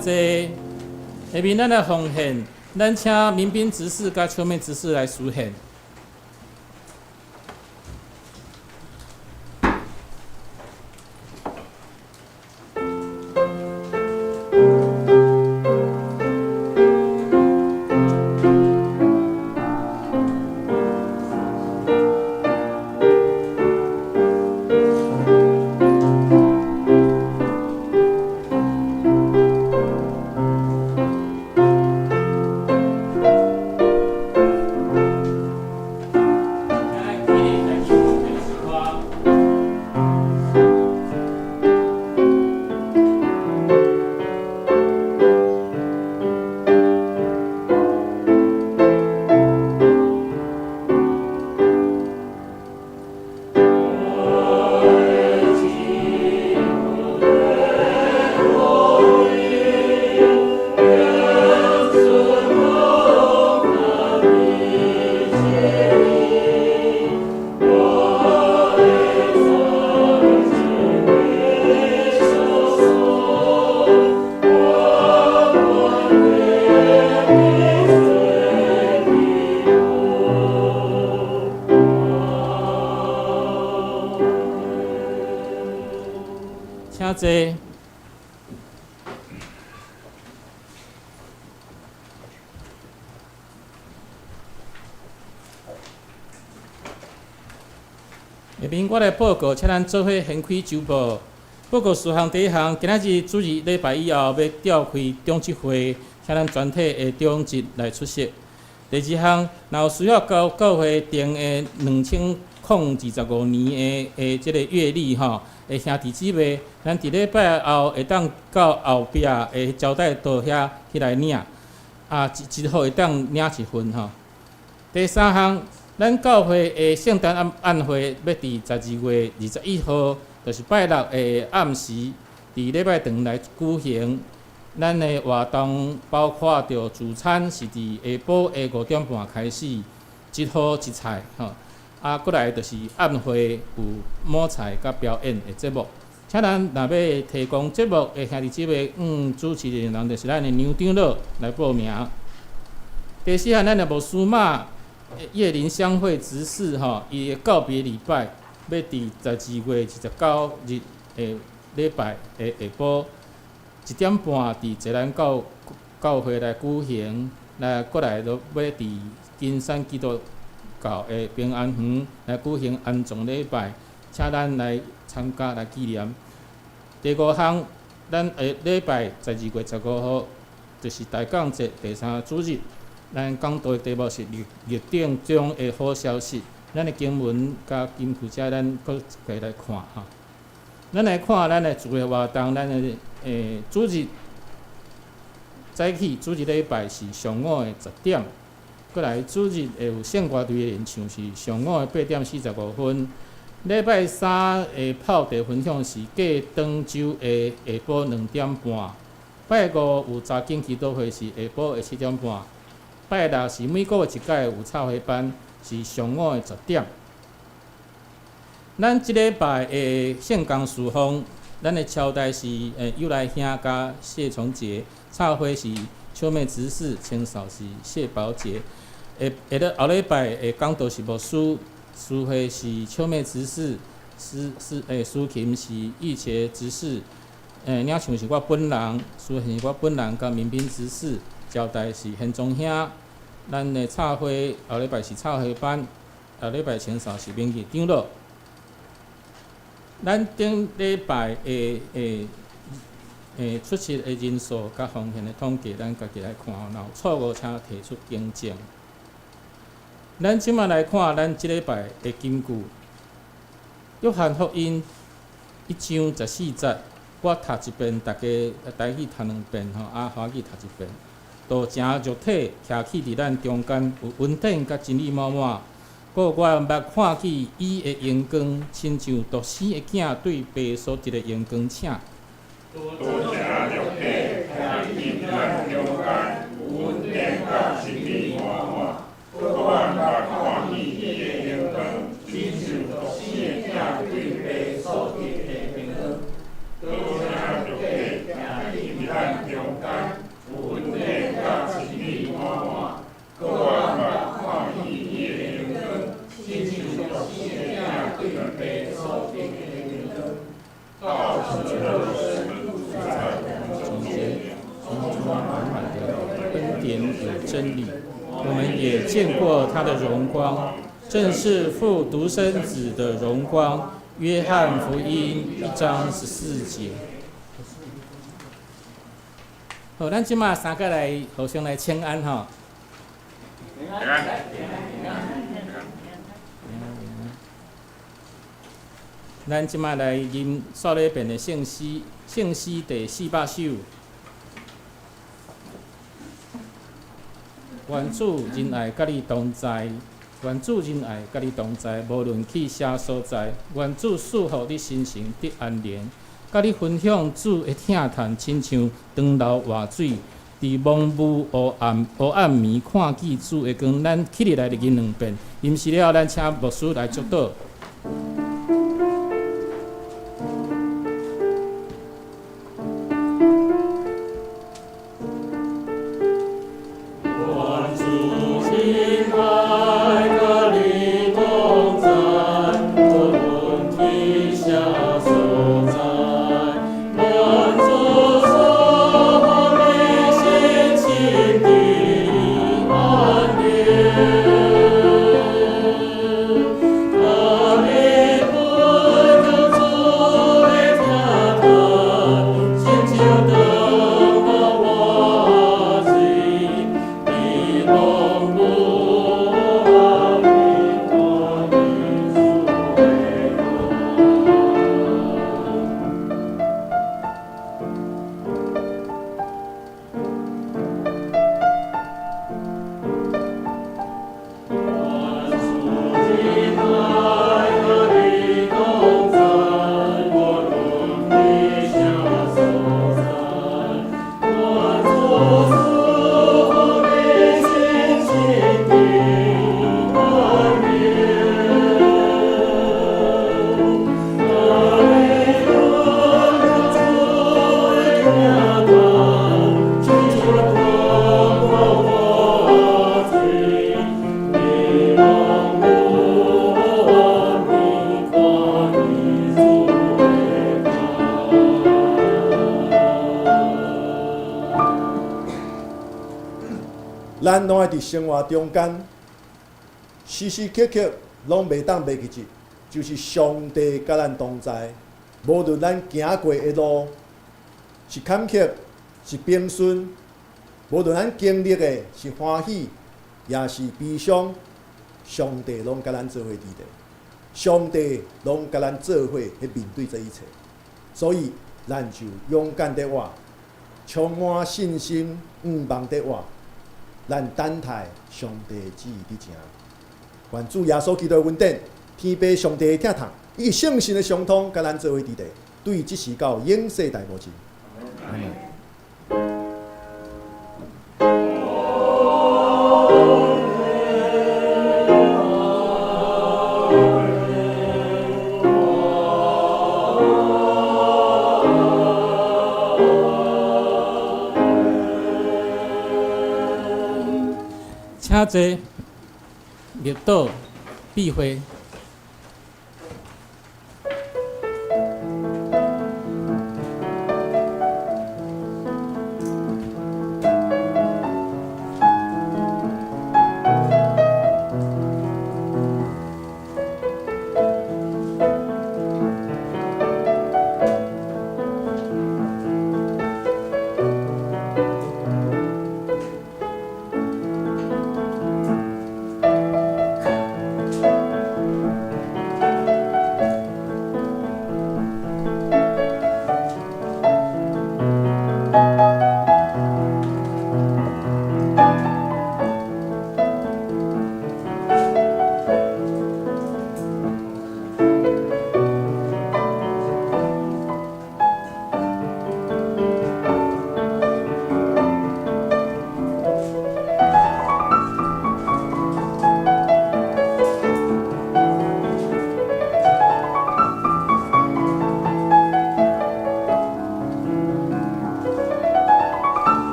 坐。下面咱來奉獻，咱請民兵執事佮秋妹執事來司獻。請坐。下面我來報告，請咱做伙掀開週報。報告事項第一項，今仔日主日禮拜以後欲召開長執會，請咱全體的長執來出席。第二項，若有需要教教會訂的2025年的這個月曆吼，的兄弟姊妹，咱佇禮拜後會當到後壁的招待桌遐去來領，啊，一號會當領一份吼。第三項，咱教會的聖誕晚晚會欲佇12月21號，就是拜六的暗時，佇禮拜堂來舉行。咱的活動包括著主餐是佇下晡的5點半開始，一號一菜吼。啊，閣來就是暗會有摸彩佮表演的節目。請咱若欲提供節目的兄弟姊妹，主持人人就是咱的牛長老來報名。第四項，咱的牧師馬葉林相會執事吼，伊的告別禮拜欲佇12月29日的禮拜的下晡1點半，佇濟南教教會來舉行。來，閣來就欲佇金山基督教的平安園來舉行安葬禮拜，請咱來參加來紀念。第五項，咱下禮拜12月15號，就是大港節第三主日，咱講道的題目是逆逆境中的好消息。咱的經文佮金句遮，咱閣一齊來看吼。咱來看咱的主要活動，咱的主日早起，主日禮拜是上午的10點。閣來主日會有聖歌隊的演唱是上午的8點45分。禮拜三的泡茶分享是隔當週的下晡2點半。拜五有查經祈禱會是下晡的7點半。拜六是每個月一擺有插花班，是上午的10點。咱這禮拜的聖工事奉，咱的招待是尤來兄佮謝崇杰，插花是秋妹執事，清掃是謝寶傑。下下咧後禮拜的講道是牧師，司會是秋妹執事，司司司琴是玉杰執事，領唱是我本人，司琴是我本人佮民兵執事，招待是賢宗兄。咱的插花後禮拜是插花班，後禮拜清掃是明義長老。咱頂禮拜的出席的人數佮奉獻的統計，咱家己來看，若有錯誤，請提出更正。咱這馬來看咱這禮拜的金句，約翰福音1章14節，我讀一遍，大家台語讀兩遍吼，啊，華語讀一遍。道成肉體，徛起佇咱中間，有恩典佮真理滿滿。故我目看見伊的榮光，親像獨生的囝對父所得的榮光請。道成肉體，徛起佇咱中間，有恩典佮真理滿滿。故我目看見伊的榮光，親像獨生的囝對父所得的榮光。道成肉體，徛起佇咱中間，我們也見過他的榮光，正是父獨生子的榮光。約翰福音1章14節。好，咱這馬三個來互相來請安吼。平安。咱這馬來吟數禮遍的聖詩，聖詩第400首。願主仁愛佮你同在，願主仁愛佮你同在，無論去啥所在，願主賜予你心神得安寧，佮你分享主的疼痛，親像長流活水，佇濛霧黑暗黑暗暝看見主的光。咱起立來吟兩遍，吟詩了，咱請牧師來祝禱。咱攏愛佇生活中間，時時刻刻攏袂當袂記得，就是上帝佮咱同在。無論咱行過的路是坎坷是平順，無論咱經歷的是歡喜，也是悲傷，上帝攏佮咱做伙佇咧。上帝攏佮咱做伙去面對這一切，所以咱就勇敢地活，充滿信心、向望地活。咱等待上帝旨意佇成。願主耶穌基督的恩典、天父上帝的疼痛，以及聖神的相通，佮咱做伙佇咧，對這時到永世代無盡。阿們。請坐，默禱，閉會。